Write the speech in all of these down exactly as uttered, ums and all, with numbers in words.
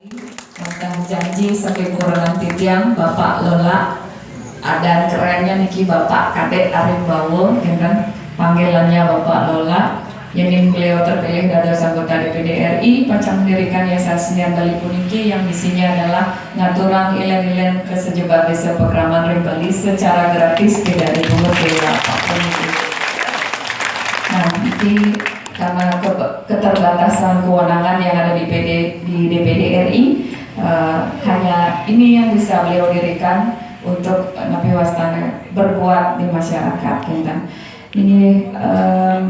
Tentang janji saking kurenan titiang, Bapak Lola. Adan kerennya niki Bapak Kadek Arimbawa, ya kan? Panggilannya Bapak Lola. Yening beliau terpilih dados anggota D P D R I, pacang mendirikan Yayasan Senian Bali puniki yang misinya adalah ngaturang ilen-ilen kasejebar desa pakraman ring Bali secara gratis, tidak dipungut biaya apapun. Nah, niki karena ke- keterbatasan kewenangan yang ada di P D, di D P D R I, eh, hanya ini yang bisa beliau dirikan untuk, eh, napi wastane berbuat di masyarakat, kinten. Ini, em,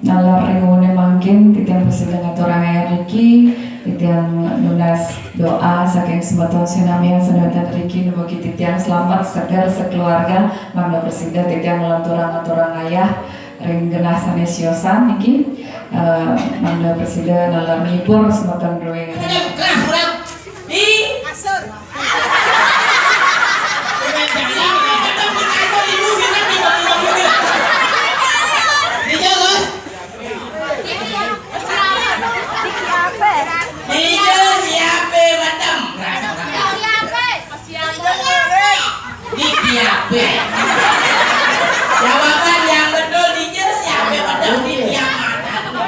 nalar ring wewengkon mangkin, titiang prasida ngaturang ayah riki, titiang nunas doa saking semeton sinamian sane wenten riki, dumugi titiang selamet, seger, sekeluarga, mangda prasida titiang nglanturang ngaturang ayah ring genah sane siosan niki, eh, mangda prasida nalar ngibur semeton druene. Di kasur. Dija, Gus. Dija siape, madam? Di siape? Jawaban yang betul, dija siape, madam? Di siape?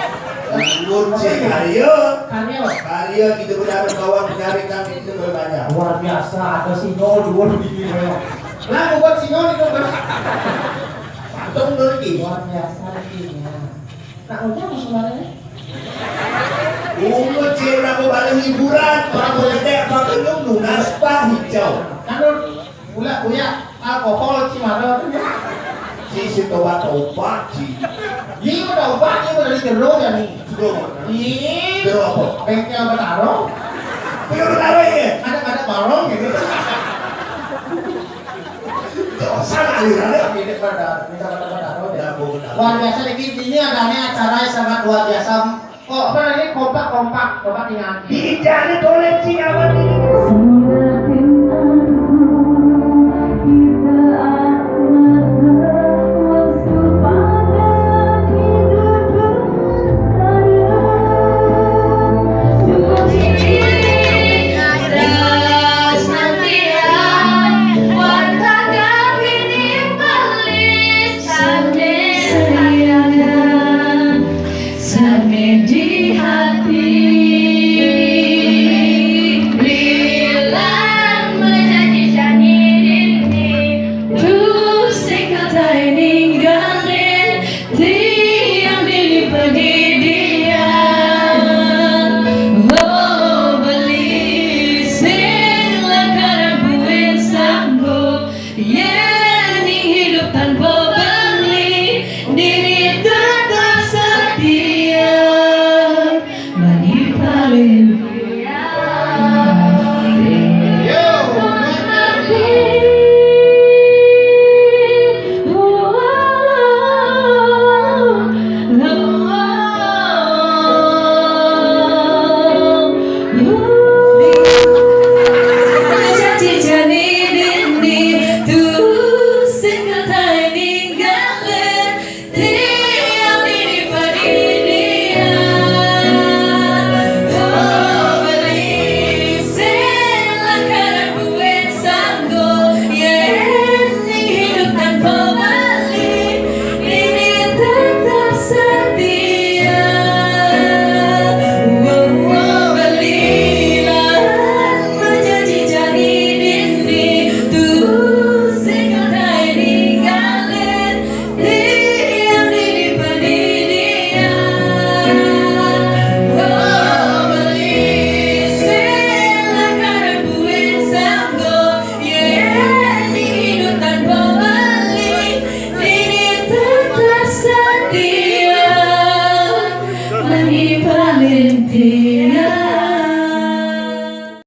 Lembut sih, karya. Karya. Karya gitu benar, bawang dari kami itu berbanyak. Luar biasa, ada singo dua di sini. Lah, bukan singo itu, Bang. Patung dulu, Ki. Luar biasa, Ki. Nak ngomong suaranya? Umur cewek aku balik hiburan, orang gede, apa belum lunas, Pak, hijau. Kan pula punya alkohol, Ci, mana tu? Ci, si tobat, tobat, Ci. Iya, udah obat, iya, udah di jero, ya, nih. Jero. Iya. Jero apa? Bengkel Betaro. Bengkel Betaro, iya. Ada, ada barong gitu. Dosa alirannya. Ini pada, minta pada Betaro, ya. Ya, Bu, Betaro. Luar biasa, niki, ini adanya acara yang sangat luar biasa. Oh, apa namanya? Kompak, kompak, kompak dengan. Tidak ada koleksi apa ini.